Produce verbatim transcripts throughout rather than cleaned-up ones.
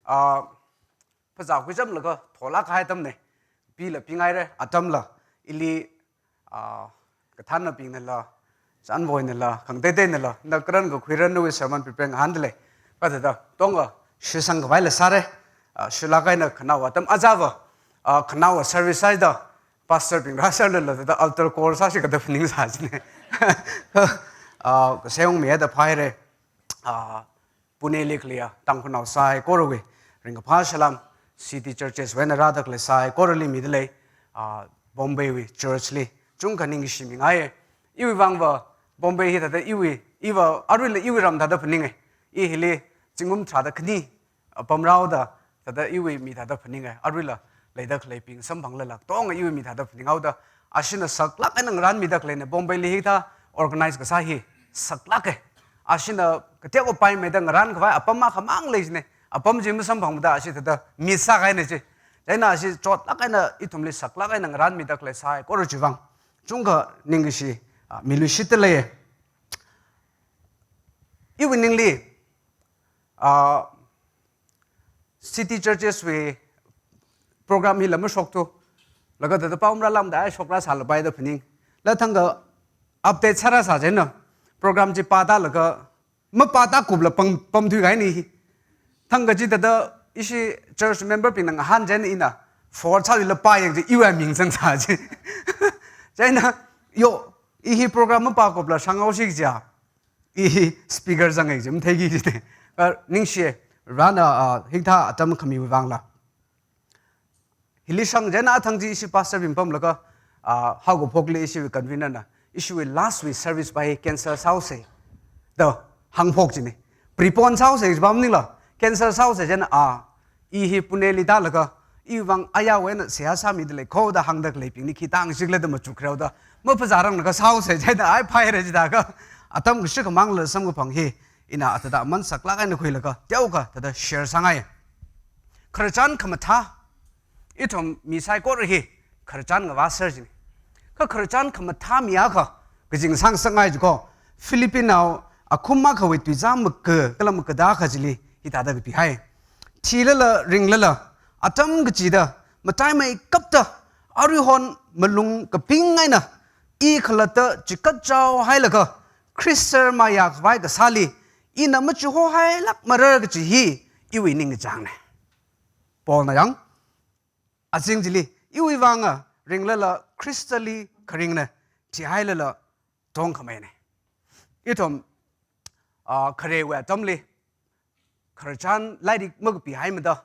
Ah, phazā khuichamlaga tholāk kahai atamna. Pila pingaira, atamla, ili, ah, kathānnabingnala, chānvoinala, khangateiteinala, na karan kakhuira nawui sermon prepare ngahāndalei. Kathāda, tonga, shitsang khavai la sāra, ah, shilāk eina khanaowa atam ajava, ah, khanaowa service sāhaida, pastor bing rāserlala, thāda altar call sāsi kada phaningsā jina. Ah, kasayong miyada phaira, ah, Pune li khaleiya Tangkhulnao saikorawui ringkaphā salam, city churches wui eina rāda khalei saikorali midalei, ah, Bombay wui church li chungkha ningshimingaiya. Iwui vangva Bombay hi thāda iwui, iva aruila iwui ram thāda phaninga. I hili zingkum tharāda khani, ah, pamrāhaoda, thāda iwui mi thāda phaninga. Aruila leida khaleibing samphanglala, tonga iwui mi thāda phaninghaoda, ashina saklāk eina ngarānmida khaleina. Bombay li hithā organize kasā hi saklāka. Ashina kateokha paimeida ngarānkhavai apam akhamang lei jina. Apam chi masamphangmada ashi thāda miss sākahaina chi. Chieina ashi chotlāk eina ithumli saklāk eina ngarānmida khalei saikora chiwui vang chungkha ningkashi, ah, miluishitdalei. Iwui ningli, ah, city churches wui program hila mashokthu, laga thāda pao marālāmada ai shokra sālapai da phaning. La thangkha update sārāsā chieina, program chi pātālaga, mapātākupla pam, pamthuikahaina hi. Thangkha chi thāda ishi church member bingna ngahān chieina ina forward sālala pāyang chi iwui ming zangsā chi. Chieina, yo, i hi program mapākupla shānghaosi kaja. I hi speaker zanghai chi matheiki jina. Ka ningshi, Varena, ah, hithā atam khamiwui vangla. Hili shang chieina athang chi ishi pastor bing pamlaga, ah, haokaphokli ishiwui convener na, ishiwui last wui service pa hi cancel sāhaosa da hāngphok jina. Prepone sāhaosa kaji pa maningla, cancel sāhaosa chieina, ah, i hi Pune li tālaga, iwui vang ayarwui eina seihā sāmidalei kho da hāngda khaleibingli khi tāngshikla da machukhaoda, maphazāranglaga sāhaosa chieina ai phaira chithākha, atam kashi khamangla samkaphang hi, ina athāda aman saklāk eina khuilaga, teokha thāda share sāngai. Khararchan khamathā, ithum mi saikora hi khararchan ngavāser jina. Kha khararchan khamathā mi akha kajingsang sāngai jiko, Philippinao akhum akhawui tuizā maka, kala makada akha chili hithāda kapihai. Thilala ringlala, atam kachida, mataimeikapta, aruihon malung kaping eina, i khalatta chikatchaohailaga, Khrista mayākhavai kasāli, ina machihohailākmara kaji hi, iwui ningkachāngna. Paulna yang, azing chili, iwui vanga, ringlala Khristali kharingna, thihailala tongkhamaina. Ithum, ah, kharewui atamli, khararchan lairik makapihaimada,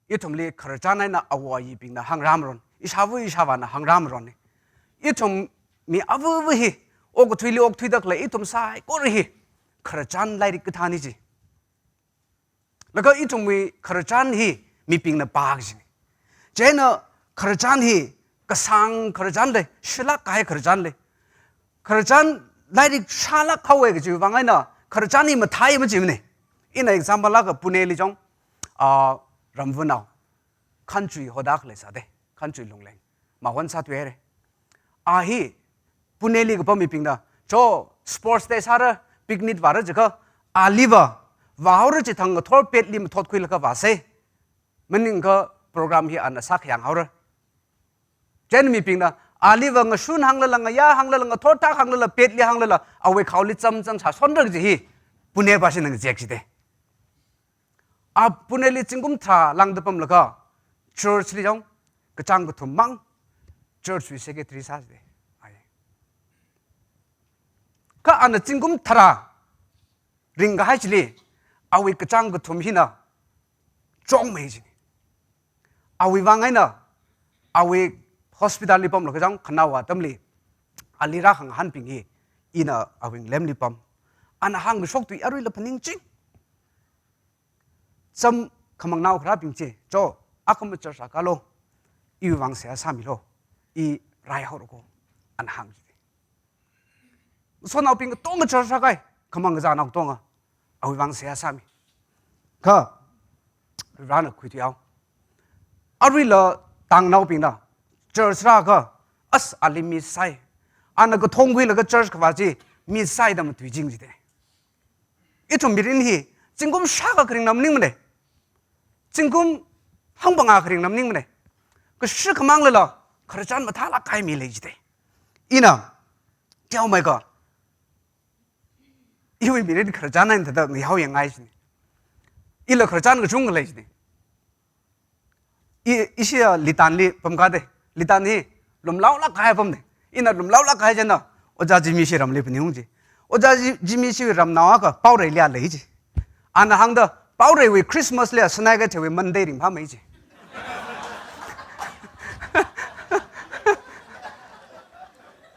ithumli khararchan eina awo ayibingna hāngrāmaron, ishāva ishāvāna hāngrāmaronna. Ithum mi avava hi, okathuili okthuida khalei ithum saikora hi, khararchan lairik kathāna chi. Laga ithumwui khararchan hi mibingna pā kajina. Chieina khararchan hi kasāng khararchan lei, shilāk kahai khararchan lei. Khararchan lairik shālāk haowa kajiwui vang eina khararchan hi mathāi machimana. Ina example akha Pune li jong, ah, Ramvunao, Khanchui hoda khalei sāda, Khanchui Lungleng, Mahon sāthuihaira. A hi, Pune li kapam mibingna, cho, sports day sāra, picnic vāra jiakha, aliva, vāhaora chithang ngathor petli mathotkhuilaga vāsa. Maningakha program hi ana sākhayang haora. Chieina mibingna, aliva ngashun hānglala, ngayā hānglala, ngathor thak hānglala, petli hānglala, awui khaoli cham chang sāshonra kaji hi, Pune pashina ngazek jida. A Pune li zingkum tharā lāngda pamlaga, church li jong, kachāng kathummang, church wui secretary sā jida. Ai. Kha ana zingkum tharā ringkahai chili, awui kachāng kathum hina, chongmei jina. Awui vang eina, awui hospital li pamlaga jang khanaowa atamli, ali rākhangahānbing hi, ina awui ngalemli pam. Ana hāngkashok tui aruila phaningching. Cham khamangnao kharābing chi, cho, akhama church akha lo, iwui vang seihā sāmilo, i raihaora ko, ana hāng jida. Sonaobing katonga church rākahai, khamang kazānao katonga, awui vang seihā sāmi. Kha, Varena khuithuihao. Aruila tangnaobingna, church rākha, as ali miss sāi. Ana kathong khuilaga church kavā chi, miss sāi da mathuiching jida. Ithum mirin hi, zingkum shākha kharing maningmana. Zingkum hangphangā kharing lam ningmane. Kashi khamang lala, khararchan mathālāk kahai mi lei jide. Ina, teomeikha, iwui mirin khararchan eina thāda ngayao yangngai jine. Ila khararchan kachungkha lei jine. I, ishi a Litanli pamkade. Litan hi lumlaolāk kahai apamne. Ina lumlaolāk kahai chieina, Ojā Jimmy shi ramli phaningungji. Ojā Ji-, Jimmy shi ramnao akha Paoreili a lei ji. Ana hāngda, Paoreiwui Christmas li a Sinaikeitheiwui Monday ringphāmei ji.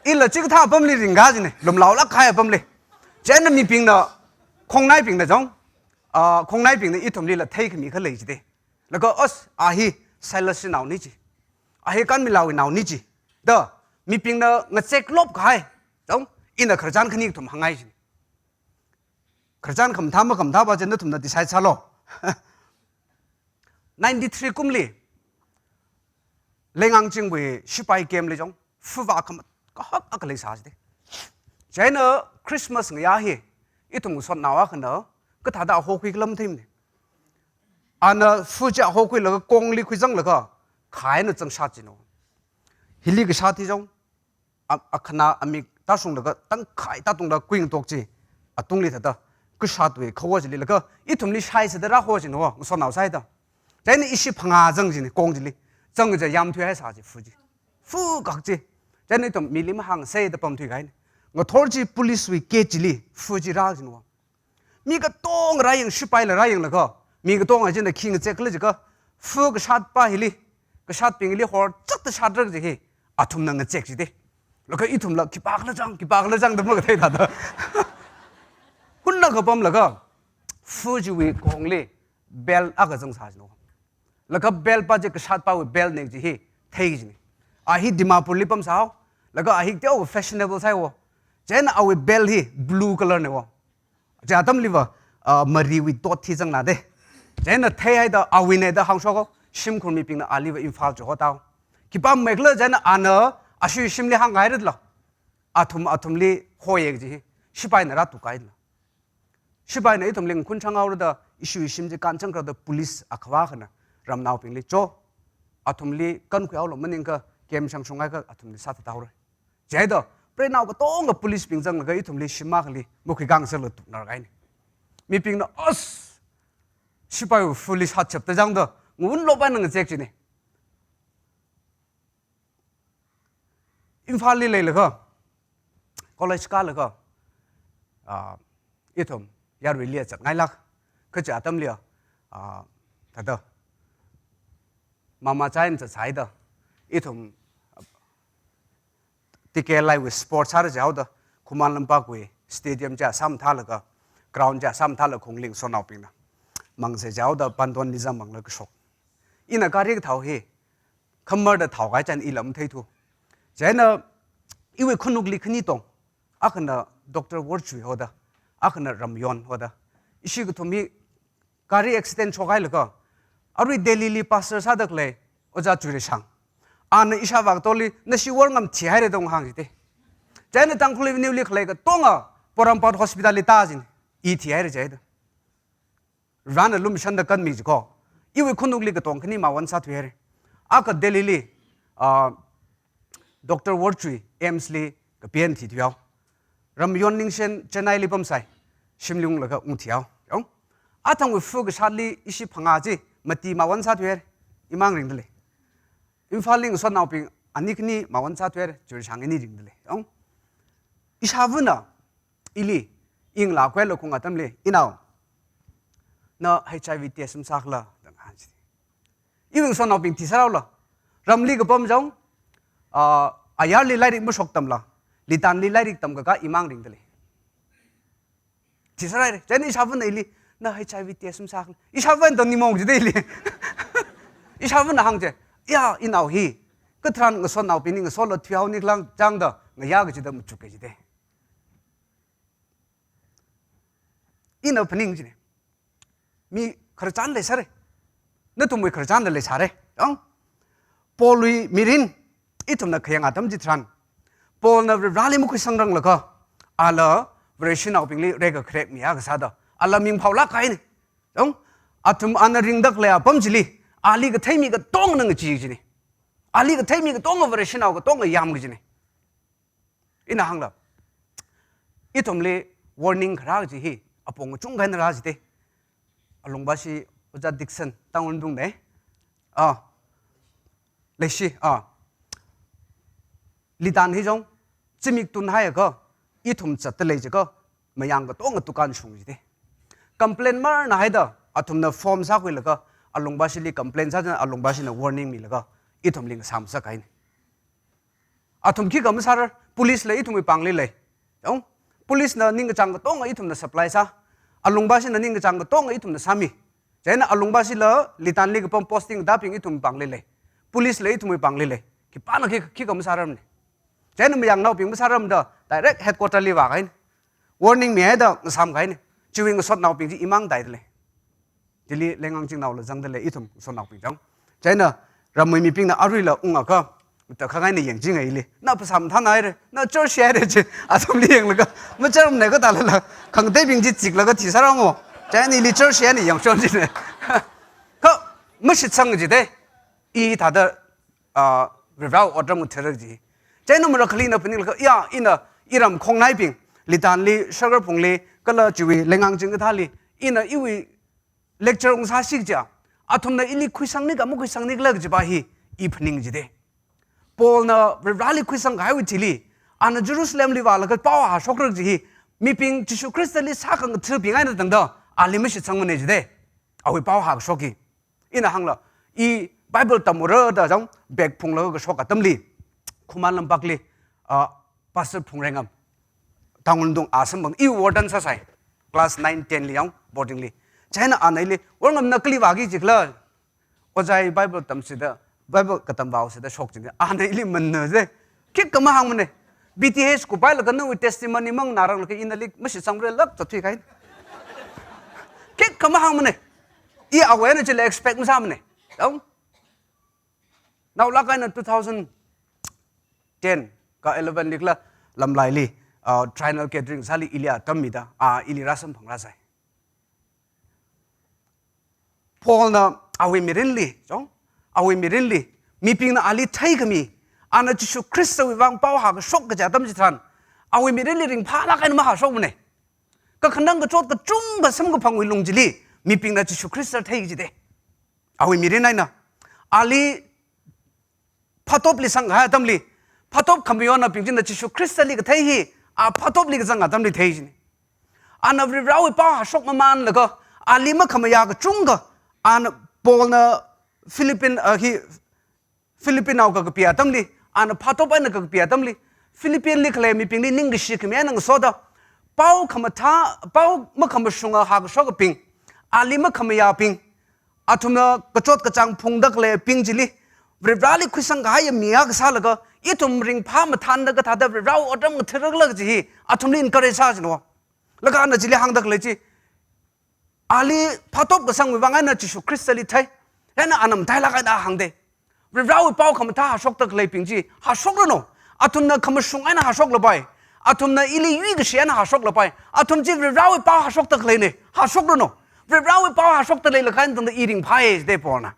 Ila chikathā apamli ringkā jine, lumlaolāk kahai apamli. Chieina mibingna, khongnaibingna jong, ah, khongnaibingna ithumlila theikhami khalei jide. Laga, os, a hi Silas shi naone ji. A hi Kanmilawui naone ji. Da, mibingna ngazeklop kahai. Jong, ina khararchan khani kathum hāngngai ji. Khararchan khamathā makhamathā pa chieina nathumna decide sālu. Ninety-three kumli, Leingangchingwui shipai camp li jong, fuvā khamat kahak akha leisā jide. Chieina Christmas ngayā hi, ithum ngasotnao akhana, kathāda hokhui khala matheimane. Ana fu chi hokhuilaga kongli khuizanglaga, kha eina zangshat jino. Hili kashat hi jong, a, akhana amik tāshunglaga tangkhai tātungda kuingatok chi, atungli thāda, kashatwui khawo chili laga, ithumli shaisāda rāho jino, ngasotnao sāhaida. Chieina ishi phangā zang jine, kong chili. Zang chi yamthuihaisā ji, fu chi. Fu kak chi. Chieina ithum mili mahāngsa da pamthui kahaine. Ngathor chi police wui gate chili, fu chi rā jino. Mi katonga rāyang, shipaila rāyanglaga, mi katonga china khi ngazek khala jiakha, fu kashatpa hili, kashatbing hili horchakta shatrak ji hi, athumna ngazek jide. Laga ithumla khipākhala chang, khipākhala chang da makathei thāda. Hunna kapamlaga, fu chiwui kongli belt akha zangsā jino. Laga belt pa chi kashatpawui belt ne ji hi thei jine. A hi Dimapurli pamsāhao. Laga a hi teokha fashionable sāhaiwo. Chieina awui belt hi blue color newo. Chi atamliva, ah, mariwui dot hi zangnade. Chieina theihaida awuine da hāngshokho. Shimkhur mibingna aliva Imphal chihothao. Khipāmeikhala chieina ana ashiwui shimli hāngkahai ritla. Athum athumli hoye ji hi. Shipaina rātukkahai ritla. Shipaina ithumli ngakhun changhaora da, ishiwui shim chi kānchangkharā da police akhavā akhana ramnaobingli cho, athumli kankhuihaolu maningakha, camp shangshunghaiakha athumli sāthathaora. Chihaida, preinao katonga policebing zanglaga ithumli shim akhali makhuikhangasaklaga tuknar kahaine. Mibingna, os, shipaiwui fuli shatchapta changda, ngun lopa nang ngazek jine. Imphalli leilaga, college kālaga, ah, ithum yaruili zatngailāk, kaja atamli, ah, thāda, mama chain zatsāhaida, ithum, ah, T K L I wui sports sāra jihaoda, Khuman Lampakwui stadium chi sāmathālaga, ground chi sāmathālaga khongli ngasotnaobingna mangsa jihaoda, panton nizam manglaga kashok. Ina gari kathao hi, khamar da thaokahai chieina ila matheithu. Chieina iwui khanukli khani tong, akhana Doctor Worchui hoda, akhana Ramyon hoda. Ishi kathum hi gari accident shokhailaga, arui Delhili pastor sāda khalei Ojā Chuirashang, ana ishāvā katoli, nashi worngam thihaira da hāng jide. Chieina Tangkhul Avenue li khalei katonga Porompat Hospital li tā jine, i thihaira jida. Varena lumashanda kanmi jikho. Iwui khanukli katong khani mawon sāthuihaire. Akha Delhili, ah, Doctor Worchui AIIMS li kapian thithuihao. Ramyon Ningshen Chennai li pamsai. Shimli unglaga ungthuihao. Yong. Athangwui fu kashatli ishi phangā chi mati mawon sāthuihaire. Imang ringdalei. Imphalli ngasotnaobing ani khani mawon sāthuihaire. Chuirashang ani ringdalei. Yong. Ishāvana ili, inglā khuilaga khaung atamli, inao, na H I V test masākhala, da hāng ji. Iwui ngasotnaobing thisāhaola, ramli kapam jong, ah, ayarli lairik mashok tamla, Litanli lairik tamkaka imang ringdalei. Thisāhaire, chieina ishāvana ili, na H I V test masākhala. Ishāvana da nimong jide ili. Ishāvana hāng je, ya, inao hi, katharan ngasotnaobingli ngasotla thuihaoni khala changda, ngayā kachida machuk kajide. Ina phaning jine. Mi khararchan leisāre. Nathumwui khararchanla leisāre. Yong. Paulwui mirin, ithumna khayang atam chitharan, Paulna Vareli makhuisangranglakha, ala Vareshinaobingli reikakharek mi akha sāda, ala mingphaolāk kahaine. Yong. Athum ana ringda khalei apam chili, ali kathei mi katongana ngachee kajina. Ali kathei mi katonga Vareshinao katonga yam kajina. Ina hāngla, ithumli warning kharā kaji hi apong kachungkha eina rā jite. Alungbashi Ojā Dickson, Tangkhul Ungdungna. Ah. Leishi, ah. Litan hi jong, zimik tunhaiakha, ithum zatda lei jiakha, mayang katonga dukan shung jite. Complain marna haida, athumna form sākhuilaga, Alungbashili complain sā chieina Alungbashina warning milaga, ithumli ngasam sākahaina. Athum khikha masārar, police la ithumwui pāngli lei. Yong, police na ningkachāng katonga ithumna supply sā. Alungbashina ningkachāng katonga ithumna sāmi. Chieina Alungbashila Litanli kapam posting tābing ithumwui pāngli lei. Police la ithumwui pāngli lei. Khipāna khi, khikha masārarmana. Chieina mayangnaobing masārarmada direct headquarter li vākahaina. Warning mihaida ngasam kahaina. Chiwui ngasotnaobing chi imang taida lei. Chili Leingangchingnaola zangda lei ithum ngasotnaobing chang. Chieina ramwui mibingna aruila ungakha, matakhak eina yangchinga ili. Na phasā mathānhaira, na church haira chi, athumli yanglaga, macharmana kathālala, khangateibing chi ziklaga thisāra ngo. Chieina ili church eina yangshon china. Kha, mashitsang jite, i thāda, ah, Varewui otram ngathara kaji. Chieina marakhali na phaninglaga, ya, ina iram khongnaibing, Litanli, Shakharphungli, kala chiwui Leingangching kathāli, ina iwui lecture ungsāsi kaja, athumna ili khuisangni ka makhuisangni khala kajipa hi, i phaning jite. Paulna Vareli khuisang kahaiwui thili, ana Jerusalemli vālaga pao hāshokra kaji hi, mibing Jishu Khristali sākhangathabing eina tangda, ali mashitsangmana jite. Awui pao hākashok hi. Ina hāngla, i Bible tamura da jang bag phunglaga kashok atamli, Khuman Lampakli, ah, Pastor Phungrengam, Tangkhul Ungdung a samphang, i warden sāsai, class nine, ten li yong, boarding li. Chieina ana ili, Warngamna kali vāki jikhala, ojā i Bible tamsida, Bible katam vāusida shok jina, ana ili manna je. Khikha mahāngmana. B T H kupailaga nawui testimony manganāranglakha ina ili mashitsangmara lāk zathuikahaina. Khikha mahāngmana. I awui eina chila expect masāmana. Yong. Naolāk eina two thousand ten ka eleven li kala Lamlaili, ah, Triennial Gathering sāli ili atam mida, ah, ili rāsamphangrāsai. Paulna awui mirinli, chong, awui mirinli, mibingna ali theikhami, ana Jishu Khristawui vang pao hākashok kaja atam chitharan, awui mirinli ringphālāk eina mahāshokmana. Kakhanang kachot kachungkha samkaphangwui lung chili, mibingna Jishu Khrista thei jite. Awui mirin eina, ali phatopli sangkahai atamli, phatop khamayaonabing china Jishu Khristali kathei hi, a phatopli kazang atamli thei jina. Ana Varewui pao hāshok mamanlaga, ali makhamayā kachungkha, ana Paulna Philippine, ah, hi, Philippinao kakapi atamli, ana phatop eina kakapi atamli, Philippineli khalei mibingli ningkashi khami eina ngasoda, pao khamathā, pao makhamashunga hākashokabing, ali makhamayābing, athumna kachot kachāng phungda khaleibing chili, Vareli khuisang kahai mi akha sālaga, ithum ringphā mathānda kathāda Varewui otram ngathara khala kaji hi, athumli encourage sā jino. Laga ana chili hāngda khalei chi, ali phatop kasangwui vang eina Jishu Khristali thei, eina ana matailāk eina hāngde. Varewui pao khamathā hāshokda khaleibing chi, hāshokranu. Athumna khamashung eina hāshoklapai. Athumna ili yuikashi eina hāshoklapai. Athum chi Varewui pao hāshokda khaleina, hāshokranu. Varewui pao hāshokda leilakha eina tangda i ringphāya jite Paulna.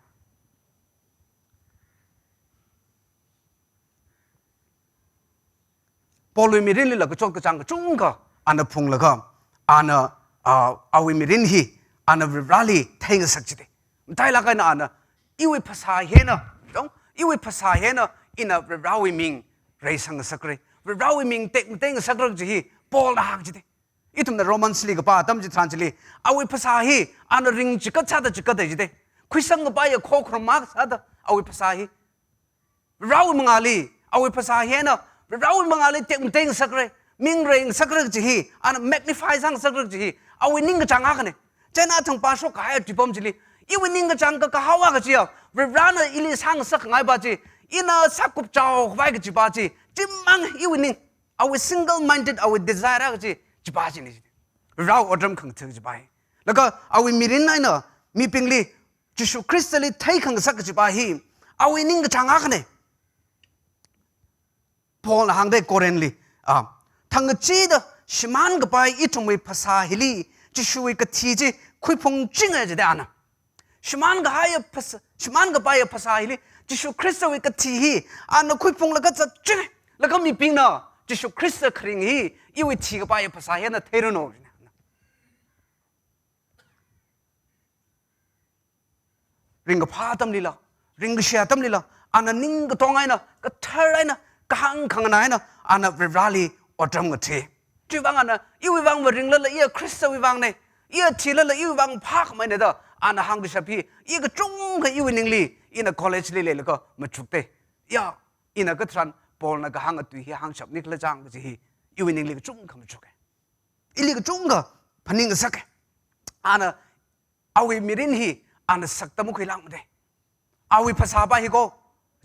Paulwui mirinlila kachot kachāng kachungkha ana phunglaga, ana, ah, awui mirin hi, ana Vareli theingasak jite. Matailāk eina ana, iwui phasā hina, dong, iwui phasā hina, ina Varewui ming reisang ngasakra. Varewui ming tekmatei ngasakra kaji hi, Paulna hāng jite. Ithumna Romans li kapā atam chitharan chili, awui phasā hi, ana ring chikat sāda chikat dei jite. Khuisang kapaiya khokharum mak sāda, awui phasā hi. Varewui mangāli, awui phasā hina, Varewui mangāli tekmatei ngasakra, ming reingasakra kaji hi, ana magnify sāngasakra kaji hi, awui ningkachāng akhana. Chieina athang pāshok kahai tuipam chili, iwui ningkachāng kakahao kajiya, Varena ili sāngasak ngaipa chi, ina sākupchao khavai kajipa chi, chimang iwui ning, awui single minded, awui desire kaji, chipa china. Varewui otram khangatha kajipa hi. Laga awui mirin eina, mibingli, Jishu Khristali theikhangasak kajipa hi, awui ningkachāng akhana. Paulna hāngde Corinthli, ah, thangkachida shimān kapai ithumwui phasā hili, Jishuwui kathi chi khuiphungchinga jide ana. Shimānkahaiya phasā, shimānkapaiya phasā hili, Jishu Khristawui kathi hi, ana khuiphunglaga zatching, laga mibingna, Jishu Khrista kharing hi, iwui thikapaiya phasā hi ana theiranu. Ringkaphā atamlila, ringkashi atamlila, ana ning katonga eina, kathar eina, kahāng khanganā eina, ana Varivarāli otram ngathei. Chiwuivang ana, iwuivang va ringlala iya Khristawui vangna, iya thilala iwuivang phākhameina da, ana hāngkashap hi, i kachungkha iwui ningli, ina college li leilaga machukda. Ya, ina katharan Paulna kahānga tui hi hāngshap nikhala chang kaji hi, iwui ningli kachungkha machuka. Ili kachungkha phaning ngasaka. Ana awui mirin hi ana sakta makhuilākmada. Awui phasāpa hi ko,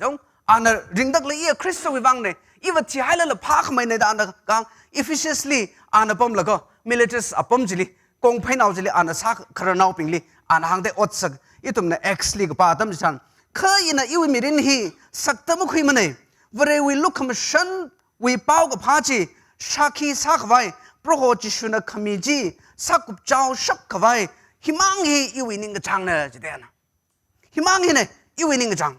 jong, ana ringdakla iya Khristawui vangna, iva thihailala phākhameina da ana kahāng, Ephesus li ana pamlaga, Miletus apam chili, kongpheinao chili ana sākhararnaobingli ana hāngda otsak, ithumna Acts li kapā atam chitharan, kha ina iwui mirin hi sakta makhuimana, Varewui lukhamashan wui paokaphā chi shākhi sākhavai, Proho Jishuna khami chi sākupchaoshap khavai, himang hi iwui ningkachāngna jida ana. Himang hina iwui ningkachāng.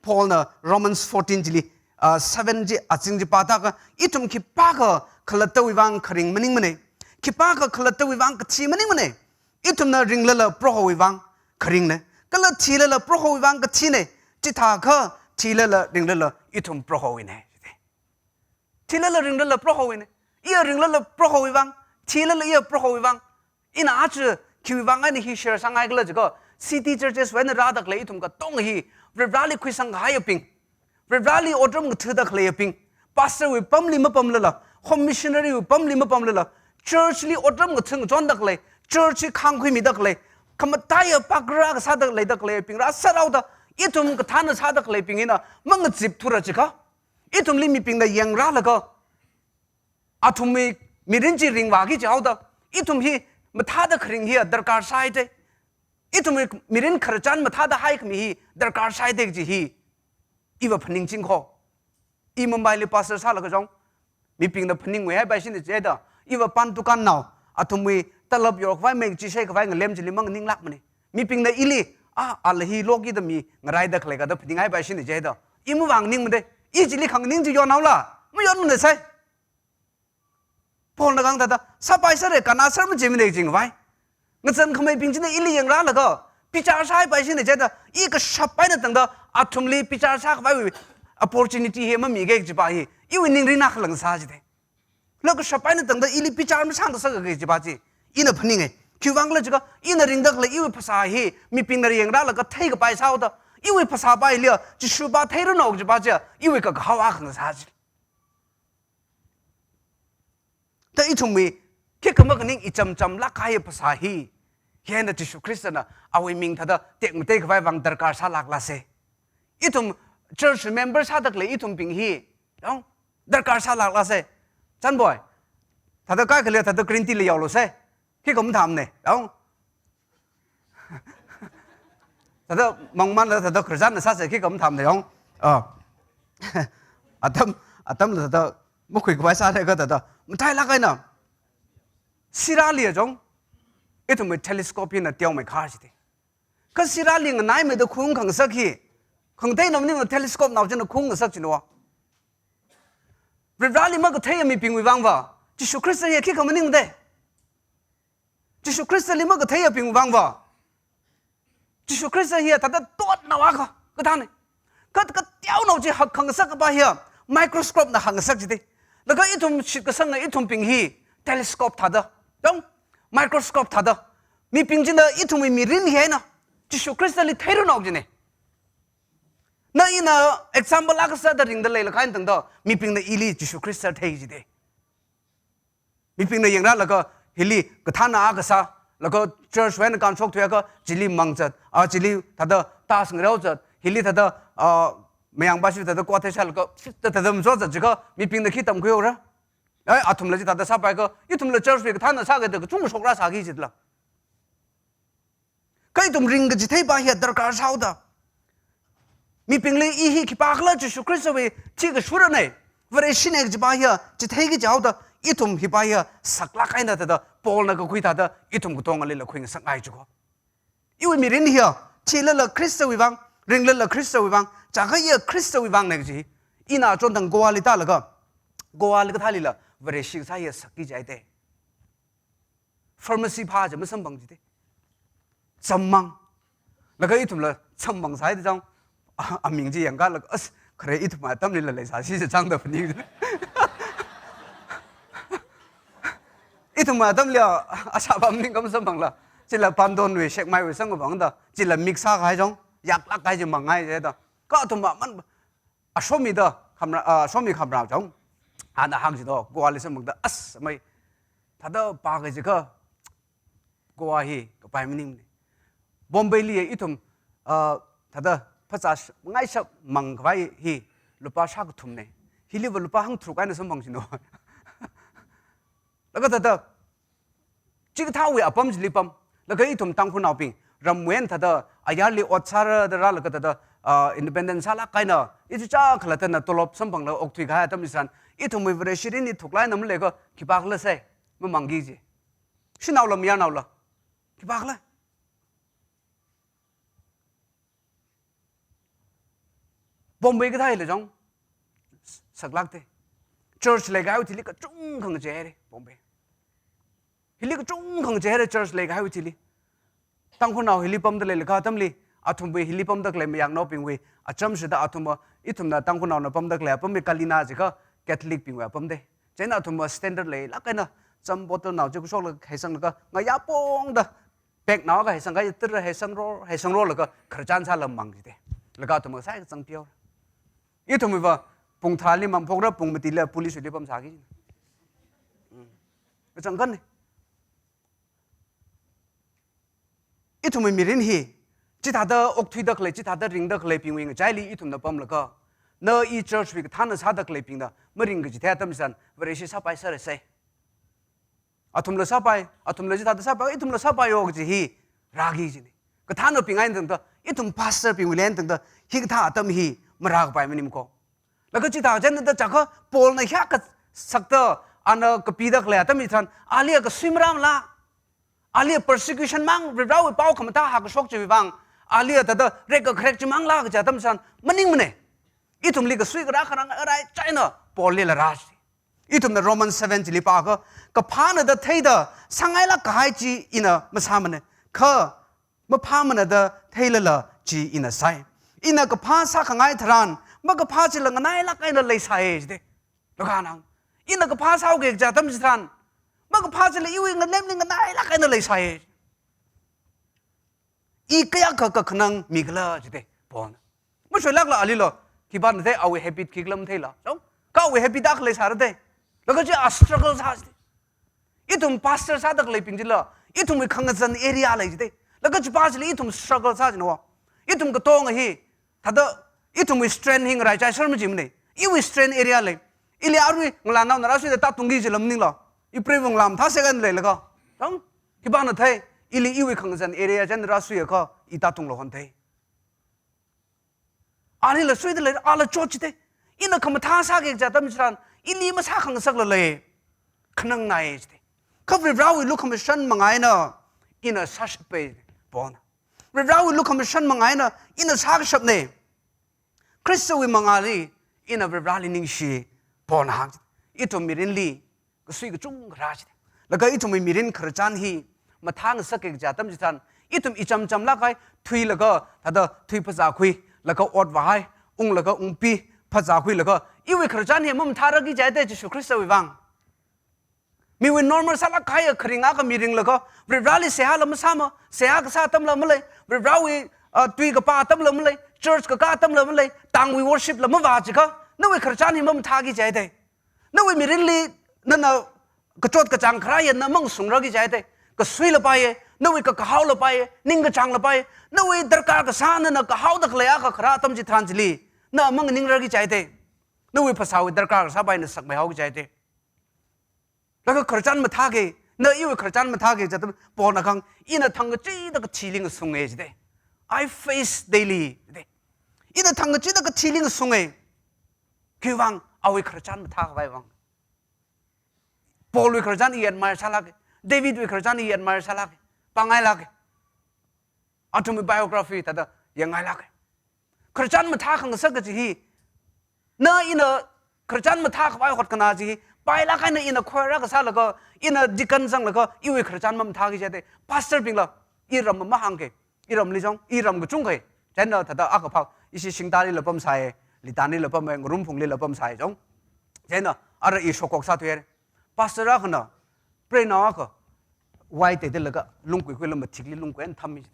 Paulna Romans fourteen chili, ah, seven chi, azing chi pāda kha, ithum khipākha khalattawui vang kharing maningmana. Khipākha khalattawui vang kathi maningmana. Ithumna ringlala Prohowui vang kharingna. Kala thilala Prohowui vang kathina. Chithākha thilala ringlala ithum Prohowuina. Thilala ringlala Prohowuina. Iya ringlala Prohowui vang. Thilala iya Prohowui vang. Ina aja khiwui vang eina hi share sāngaikhala jiakha, city churches wui eina rādakhalei ithum katonga hi, Varivarāli khuisanghaiabing, Varivarāli otram ngathādakhaleibing, pastor wui pamli mapamlala, home missionary wui pamli mapamlala, church li otram ngathā ngachondakhalei, church hi khangkhuimidakhalei, khamataiya pākra kasāda leidakhaleibing rāsārhaoda, ithum kathāna sādakhaleibing hina mangazipthura jiakha, ithumli mibingna yangrālaga, athumwui mirin chi ringvāki jihaoda, ithum hi mathāda kharing hi darkar sāhaida. Ithumwui mirin khararchan mathāda haikhami hi darkar sāhaida kaji hi iva phaningching ko. I Mumbai li pastor sālaga jong, mibingna phaningngui haipai shina jida, iva pan dukānnao, athumwui talap yorkhavai mei chi shaikhavai ngalem chili manganinglākmana. Mibingna ili, ah, ala hi lokida mi ngaraidakhalei kada phaninghaipai shina jida, i mavānganingmada, i chili khanganing chi yonhaola, mayonmana sai. Paulna kahāng thāda, sāpai sāra, kannā sāra majimana jingvai. Ngazan khameibing china ili yangrālaga, bichar sāhaipai shina jida, i kashap eina tangda, athumli bichar sākhavaiwui opportunity hi mamiga kajipa hi, iwui ningrinna khalang sā jida. La kashap eina tangda ili bichar masāngasaka kajipa chi, ina phaninga. Khiwuivang khala jiakha, ina ringdakhalei iwui phasā hi, mibingna yangrālaga theikapai sāhaoda, iwui phasāpa hiliya, Jishupa theiranu kajipa chiya, iwui kakahao akha ngasā ji. Da ithumwui, khikha makaning ichamchamlāk kahaiya phasā hi, hi eina Jishu Khristana awui ming thāda tekmateikhavai vang darkar sālāklāsa. Ithum church member sādakhalei ithumbing hi, yong, darkar sālāklāsa. Chanboi, thāda kaikhali thāda green tea li yaolusa. Khikha mathāmana, yong. Thāda mangmanla thāda khararchanna sāsa khikha mathāmana yong. Ah. Atam, atamla thāda makhuikhavai sālaga thāda, matailāk eina. Sirāli ya jong, ithumwui telescope hina teomeikha jida. Kha sirāli nganaimeida khaung khangasak hi, khangateina maningla telescopenao china khaung ngasak china. Varivarāli makatheiya mibingwui vangva, Jishu Khrista hi khikha maningmada. Jishu Khristali makatheiyabing vangva, Jishu Khrista hiya thāda totnao akha kathāna. Kha kateonao chi hakkhangasakpa hiya microscopena hāngngasak jida. Laga ithum shitkasanga ithumbing hi telescope thāda, yong, microscope thāda, mibing china ithumwui mirin hi eina Jishu Khristali theiranao jina. Na ina example akha sāda ringda leilakha eina tangda, mibingna ili Jishu Khrista thei jida. Mibingna yangrālaga hili kathāna akha sā, laga churchwui eina kanshok thuiakha chili mang zat, a, chili thāda task ngareo zat, hili thāda, a, mayangpa shi thāda quotation laga thāda thāda mazo zat jiakha mibingna khi tamkhuihaora? Ai, athumla chithāda sāpaiakha, ithumla churchwui kathāna sākida kachungkha shokra sāki jila. Kha ithum ringkachitheipa hiya darkar sāhaoda. Mibingli i hi khipākhala Jishu Khristawui thikashurana, Vareshina kajipa hiya chitheiki jihaoda, ithum hipa hiya saklāk eina thāda, Paulna kakhui thāda, ithum katongalila khuingasakngai jiko. Iwui mirin hiya, thilala Khristawui vang, ringlala Khristawui vang, chakha iya Khristawui vang ne kaji. Ina chon tang Goa li tālaga, Goa li kathālila, Vareshi kasā hiya sakki jai te. Pharmacy phā chi masamphang jite. Chammang. Laga ithumla chammang sai da chang. A, aming chi yangkalaga, as, khare ithum atamlila leisāsi chi chang da phaning. Ithum atamli a, asā pam ning kam samphangla. Chila Pandonwui, Sekmaiwui sang bang da. Chila mix sākahai chang. Yaklāk kahai chi mangai je da. Kha athum aman, ashomi da, khamra, a, ashomi khamra chang. Ana hāng chi do, Goa li samphang da, as, mai. Thāda pā kaji kha, Goa hi kapai maningmane. Bombay li ithum, ah, thāda phazā sh-, mangai shap mang khavai hi lupā shākathumne. Hiliva lupā hangtharuk eina samphang shino. Laga thāda, chikathāwui apam chili pam. Laga ithum Tangkhulnaobing, ramwui eina thāda, ayarli ot sāra da rālaga thāda, ah, independent sālāk eina, ichichā khalattana tolop samphanglaga okthui kahai atam chitharan, ithumwui Vareshi rin hi thuklāk eina maleikha, khipākhala sai, mamangki ji. Shanaola mayarnaola. Khipākhala. Bombay kathāla chang. Saklāk te. Church leikahaiwui thili kachungkha ngacheire, Bombay. Hili kachungkha ngacheire church leikahaiwui thili. Tangkhulnao hili pamda leilakha atamli, athumwui hili pamda khalei mayangnaobingwui, acham shida athum, ithumna Tangkhulnaona pamda khalei apam hi Kalina jiakha Catholic bingwui apam de. Chieina athum standard leilāk eina, cham bottle nao chi khuishoklaga khaisanglaga, ngayā pongda, bag nao akha haisang kahai, tir haisangro, haisangro laga khararchan sāla mang jite. Laga athum sai kachang pio. Ithumwuiva pung tharāli mamphokra, pung matili police li pamsāki. Hmm. Kachangkhanne. Ithumwui mirin hi, chithāda okthuida khalei, chithāda ringda khaleibingwui ngachaili ithumna pamlaga, na i church wui kathāna sāda khaleibingna maringki kaji thei atam chitharan, Vareshi sāpai sāra sai. Athumla sāpai, athumla chithāda sāpai, ithumla sāpaiyo kaji hi rāki kajine. Kathānabing eina tangda, ithum pastor bingwuili eina tangda, hikathā atam hi marākapai maningmako. Laga chithā chanda chakha Paulna hiyākha sakta, ana kapida khalei atam chitharan, ali kasui marāmala. Ali persecution mang, Varivarawui pao khamathā hākashok chiwui vang, ali thāda rekkakharek chi mangla kaja atam chitharan, maningmane. Ithumli kasui karā kharang arai chieina Paulli la rāshi. Ithumna Romans seven chili pākha, kaphāna da theida sāngailāk kahai chi ina masāmane. Kha maphāmana da theilala chi ina sai. Ina kaphā sākhangai tharan, makaphā chila nganailāk eina leisāye jide. Laga nang, ina kaphā sāuke kaja atam chitharan, makaphā chila iwui ngalemli nganailāk eina leisāye. I kayākha kakhanang mikhala jide, Paulna. Mashoilākla alila, khipāna thei awui habit khikhala matheila. Chong, kha awui habit akha leisāra de. Laga chi a struggle sā jide. Ithum pastor sāda khaleibing chila, ithumwui khangazan area lei jide. Laga chipā chili ithum struggle sā jino. Ithum katonga hi, thāda, ithumwui strength hi ngaraichai sāra majimane. Iwui strength area lei. Ili arui ngalānaona rāsuida tātungki jila maningla. Ipreivung lam thāsek eina leilaga. Chong, khipāna thei, ili iwui khangazan area chieina rāsuiakha, i tātungla hon thei. Anila suida lei, ala chot jide. Ina khamathā sāke kaja atam chitharan, ili masākhangasakla lei. Khanangnai jide. Kha Varivarawui lukhamashan manga eina, ina sāshappai, Paulna. Varivarawui lukhamashan manga eina, ina sākashapne. Khristawui mangāli, ina Varivarali ningshi, Paulna hāng. Ithum mirinli, kasui kachungkha rā jide. Laga ithumwui mirin khararchan hi, mathāngasakki kaja atam chitharan, ithum icham chamlāk kahai, thuilaga, thāda thui phazākhui, laga ot vāhai, unglaga ungpi, phazākhuilaga, iwui khararchan hi mamathārarki jai de Jishu Khristawui vang. Miwui normal sālāk kahai kharing akha mi ringlaga, Varivarali seihāla masāma, seihā kasā atamla malei, Varivarawui, ah, tui kapā atamla malei, church kakā atamla malei, tangwui worship la mavā jiakha, nawui khararchan hi mamathāki jai de. Nawui mirinli, nana kachot kachāng kharā eina mangasungrarki jai de. Kasuila paiye, nawui kakahao la paiye, ningkachāng la paiye, nawui darkar kasā nana kahaoda khalei akha kharā atam chitharan chili, na manganingrarki jai de. Nawui phasāwui darkar kasā pai na sakmeihaoki jai de. Laga khararchan mathāke, na iwui khararchan mathāke, jida Paulna kahāng, ina thangkachida kathili ngasunge jide. I face daily, jide. Ina thangkachida kathili ngasunge. Khiwui vang, awui khararchan mathākhavai vang. Paulwui khararchan i admire sālāke. Davidwui khararchan i admire sālāke. Pāngailāke. Athumwui biography thāda yangngailāka. Khararchan mathā khangasak kaji hi, na ina khararchan mathā khavai hotkhanā chi hi, pailāk eina ina choir akha sālaga, ina deacon zanglaga, iwui khararchan mamathāki jida. Pastor bingla, iram mahāngka, iramli jong, iram kachungkha. Chieina thāda akha phā, ishi Shingtalila pamsai, Litanlila pamai, Ngarumphunglila pamsai jong. Chieina, ara i shokkhok sāthuihaira. Pastor akhana, preinao akha, wai teiteilaga, lungkuikhuila mathikli lungkui eina thammi jida.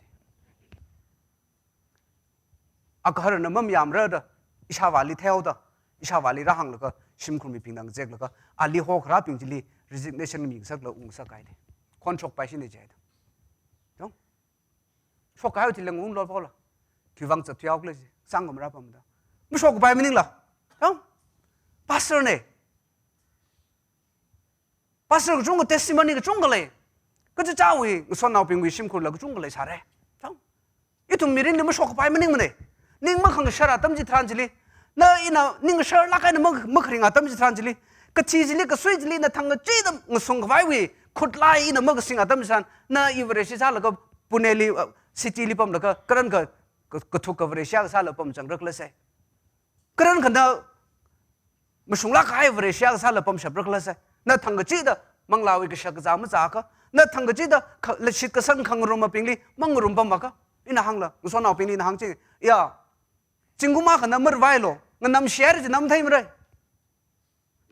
Agaharana mamayāmara da, ishāvāli theihaoda, ishāvāli rāhānglaga, shimkhur mibingna ngazeklaga, ali hokharābing chili resignation mingasakla ungngasakhaida. Khon shokpaishina jida. Yong? Shokkahai thili ngunlo pola. Khiwuivang zatthuihaokhala ji, sāngamarā pamda. Mashokpai maningla. Yong? Pastor na. Pastor kachungkha testimony kachungkha lei. Kachichāwui, ngasotnaobingwui shimkhurla kachungkha leisāra. Chang. Ithum mirinli mashokpai maningmana. Ning makhangasharā atam chitharan chili. Na ina ning sharlāk eina mak-, makharinga atam chitharan chili. Kathi chili, kasui chili, na thangkachida ngasungkhavaiwui khutlai ina makasinga atam chitharan. Na i Vareshi sālaga Puneli, uh, city li pamlaga, karankha, ka, kathuk ka Vareshi akha sālaga pamchangrakhala sai. Karankha na mashunglāk kahai Vareshi akha sālaga pamshaprakhala sai. Na thangkachida manglāwui kashak kazā mazāakha. Na thangkachida kha-, la shitkasang khangarumbingli mangarumpamakha. Ina hāngla, ngasotnaobingli ina hāngching. Ya. Zingkum akhana marvailu, nganamshihaira chi na matheimara.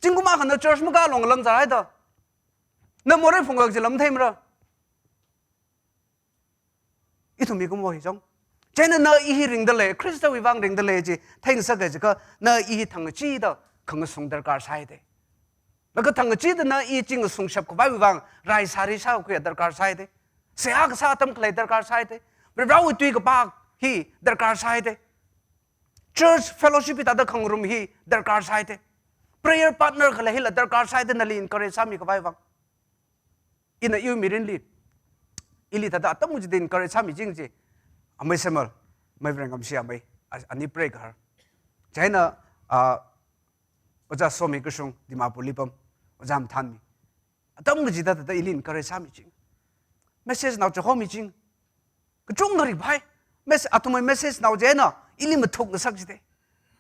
Zingkum akhana church makālu ngalang zāhaida. Na morei phunglāk chila matheimara. Ithum mikumo hi jong. Chieina na i hi ringda lei, Khristawui vang ringda lei chi, theingasaka jiakha, na i hi thangkachida khangasung darkar sāhaida. Laga thangkachida na i chi ngasungshap khavaiwui vang, rai sāri sākhuiya darkar sāhaida. Seihā kasā atam khalei darkar sāhaida. Varivarāwui tui kapā hi darkar sāhaida. Church fellowship hi thāda khangarum hi darkar sāhaida. Prayer partner khalei hila darkar sāhaida nali encourage sāmi khavai vang. Ina iwui mirinli, ili thāda atam kachida encourage sāmiching chi, amei Samuel, amei Varengkamshi amei, a-, ani pray kahar. Chieina, ah, Ojā Somi Kashung, Dimapurli pam, Ojā Mathanmi. Atam kachida thāda ili encourage sāmiching. Message nao chihommiching. Kachungkha ringphai. Mes-, athumwui message nao chieina, ili mathukngasak jida.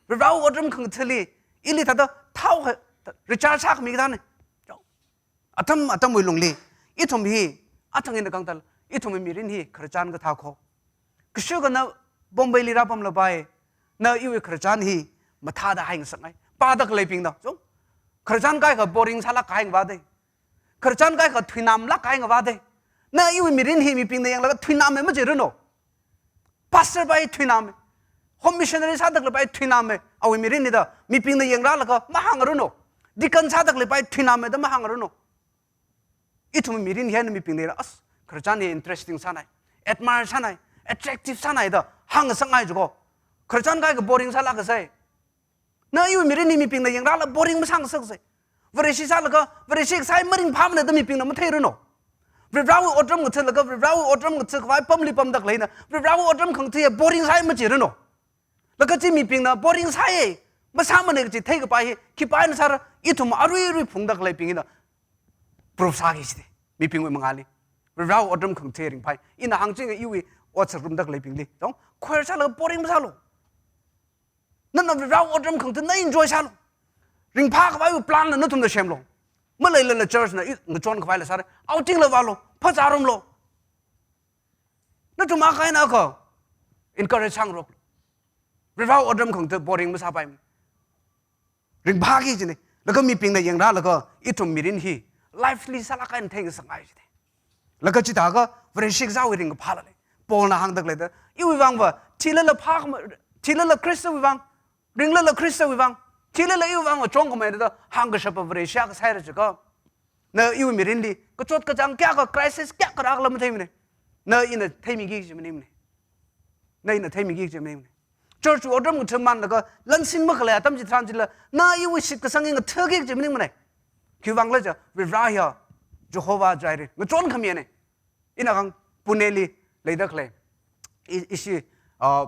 Varivarāwui otram khangathāli, ili thāda thao ha, recharge sākhami kathāna. Atam atamwui lungli, ithum hi, athang ina kangtal, ithumwui mirin hi khararchan kathā kho. Kashuka na Bombayli rāpamlapai, na iwui khararchan hi mathāda haingasakngai. Pāda khaleibingna, so, khararchan kaikha boring sālāk kahai ngavāda. Khararchan kaikha thuinamlāk kahai ngavāda. Na iwui mirin hi mibingna yanglaga thuinamma majiranu. Pastor pai thuinamma. Home missionary sāda khaleipai thuinamma. Awui mirin hida mibingna yangrālaga mahāngranu. Deacon sāda khaleipai thuinamma da mahāngranu. Ithum mirin hi eina mibingna, as, khararchan hi interesting sānai, admire sānai, attractive sānai da hāngasakngai jiko. Khararchan kaikha boring sālāk kasai. Na iwui mirin hi mibingna yangrālaga boring masāngasaksei. Vareshi sālaga, Vareshi kasā hi maringphāmana da mibingna matheiranu. Varivarāwui otram ngathalaga, Varivarāwui otram ngathakhavai apamli pamda khaleina, Varivarāwui otram khangathā hi boring sāi majiranu. Laga chi mibingna boring sāi, masāmana kaji theikapai hi, khipā eina sāra, ithum aruirui phungda khaleibing hina proof sāki jida. Mibingwui mangāli. Varivarāwui otram khangathā ringphai. Ina hāngchinga iwui ot sārumda khaleibingli. Chong, choir sālaga boring masālu. Nana Varivarāwui otram khangathā na enjoy sālu. Ringphākhavaiwui plan la nathumna semlu. Maleilala church na i ngachonkhavaila sāra. Outing la vālu. Phazārumlu. Nathum akha eina akha encourage sāngarok. Varivarāwui otram khangathā boring masāpaimana. Ringphāki jina. Laga mibingna yangrālaga ithum mirin hi lively sālāk eina theingasakngai jida. Laga chithākha Vareshi kasāwui ringkaphāla lei. Paulna hāngda khaleida, iwui vangva, thilala phākhama, thilala Khristawui vang, ringlala Khristawui vang, thilala iwui vangva chongkhamei da hāngkashapa Vareshi akha sāhaira jiakha, na iwui mirinli kachot kachāng kayākha, crisis kayākha rākhala matheimana. Na ina theimiki kaji maningmana. Na ina theimiki kaji maningmana. Church otram ngathāmanlaga lansin makhalei atam chitharan chila, na iwui shitkasang hi ngathāki kaji maningmana. Khiwuivangkhala jiakha, Varivarā hiya Jehovah Jireh, ngachon khamiyana. Ina kahāng Puneli leida khalei. I, ishi, ah,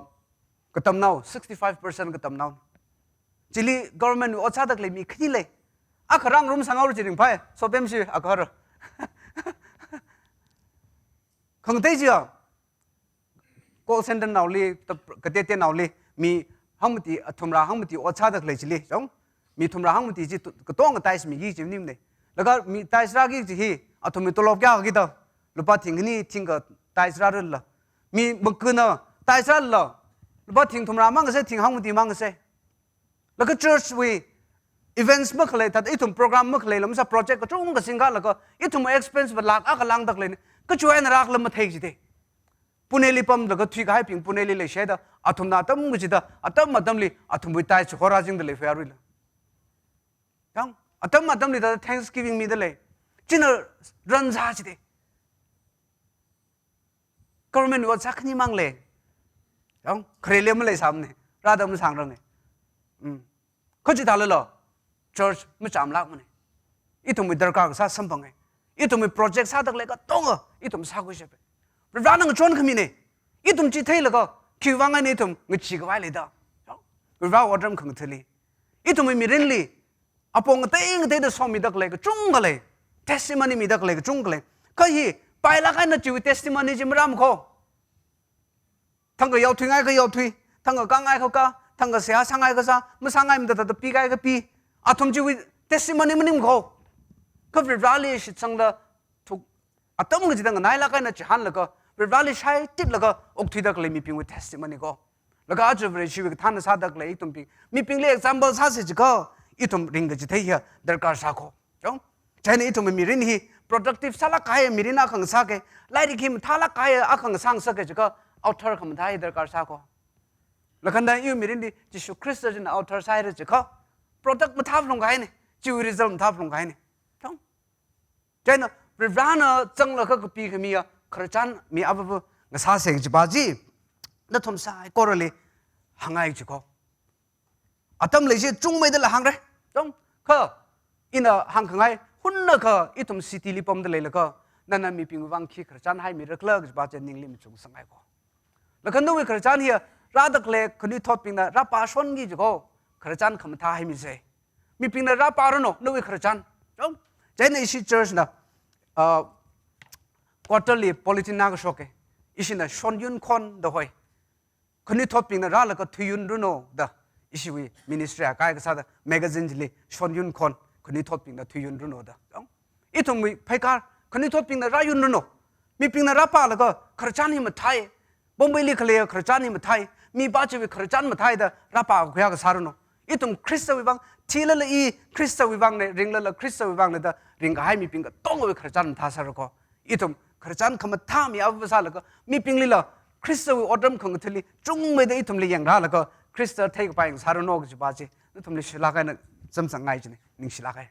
katamnao, sixty-five percent katamnao. Chili government ot sāda khalei mi khani lei. Akha rāngarum sāngaora chi ringphai, Sopemshi akha ra. Khangatei chiya, call center naoli, tap-, kateoteonaoli, mi hangmati, athumrā hangmati ot sāda khalei chili, chong? Mi thumrā hangmati chi tu-, katonga tithes miki kaji maningmana. Laga mi tithes rāki kaji hi, athumwui tolop kayākha kida, lupā thing khani thingkha tithes rārala. Mi makana tithes rāla, lupā thing thumrā mang kasā, thing hangmati mang kasā. Laga church wui events makhalei, thāda ithum program makhalei, lamsa project kachungkha singkalaga, ithum expense va lakh akha langda khaleina, kachiwui eina rākhala mathei jida. Pune li pamlaga thuikahaibing Pune li leishida, athumna atam kachida, atam atamli, athumwui tithes chihorā jingda lei fare la. Yang, atam atamli da Thanksgiving mida lei. China run sā jida. Government ot sā khani mang lei. Yang, khareli maleisāmana. Rāda masāngranga. Mm. Kha chithālala, church machamlākmana. Ithumwui darkar kasā samphanga. Ithumwui project sāda khalei katonga, ithum sākhuishapa. Varivarana ngachon khamina. Ithum chi theilaga, khiwui vang eina ithum ngachee khavai leida. Varivarawui otram khangathali. Ithumwui mirinli, apong ngatei ngateida somida khalei kachungkha lei. Testimony mida khalei kachungkha lei. Kha hi, pailāk eina chiwui testimony chi marāma kho. Thangkha yaothuingaikha yaothui, thangkha kāngaikha kā, thangkha seihā sāngaikha sā, masāngaimada thāda pikaikha pi. Athum chiwui testimony maningma kho. Kha Varivarali shitsangda thuk, atam kachida nganailāk eina chihānlaga, Varivarali shaititlaga okthuida khalei mibingwui testimony kho. Laga aja Vareshiwui kathānna sāda khalei ithumbing, mibingli example sāsa jiakha, ithum ringkachithei hi darkar sā kho. Chong? Chieina ithumwui mirin hi productive sālāk kahai mirin akha ngasaka, lairik hi mathālāk kahai akha ngasā ngasaka jiakha, author khamathā hi darkar sā kho. Lakhanda iwui mirinli Jishu Khrista china author sāhaira jiakha, product mathāphalung kahaina, chiwui result mathāphalung kahaina. Chong? Chieina Varivarana zanglaga kapi khamiya khararchan mi avāva ngasāsa kajipa chi, nathum saikorali hāngngai jikho. Atam leishi chungmeida la hāngra. Chong, kha, ina hāngkhangai, hunnakha ithum city li pamda leilakha, nana mibingwui vang khi khararchan haimira khala kajipa chi ningli machuksangngai kho. Laga nawui khararchan hiya, rāda khalei khanuithotbingna rāpāshonki jikho, khararchan khamathā haimisa. Mibingna rāpāranu, nawui khararchan. Chong, chieina ishi church na, ah, quarterly bulletin na kashoka. Ishina shonyunkhon da hoi. Khanuithotbingna rālaga thuiyunranu da, ishiwui ministry akai kasāda magazine chili shonyunkhon, khanuithotbingna thuiyunranu da. Chong? Ithumwui pheikar, khanuithotbingna rāyunranu. Mibingna rāpālaga khararchan hi mathāi, Bombayli khaleiya khararchan hi mathāi, mipā chiwui khararchan mathāi da rāpākhuiya kasāranu. Ithum Khristawui vang, thilala i Khristawui vangna, ringlala Khristawui vangna da ringkahai mibing katongawui khararchan mathāsāra kho. Ithum khararchan khamathā mi avāva sālaga, mibinglila Khristawui otram khangathali chungmeida ithumli yangrālaga, Khrista theikapai ngasāranu kajipa chi, nathumli shilāk eina chāmsangngai jina, ningshilāk hai.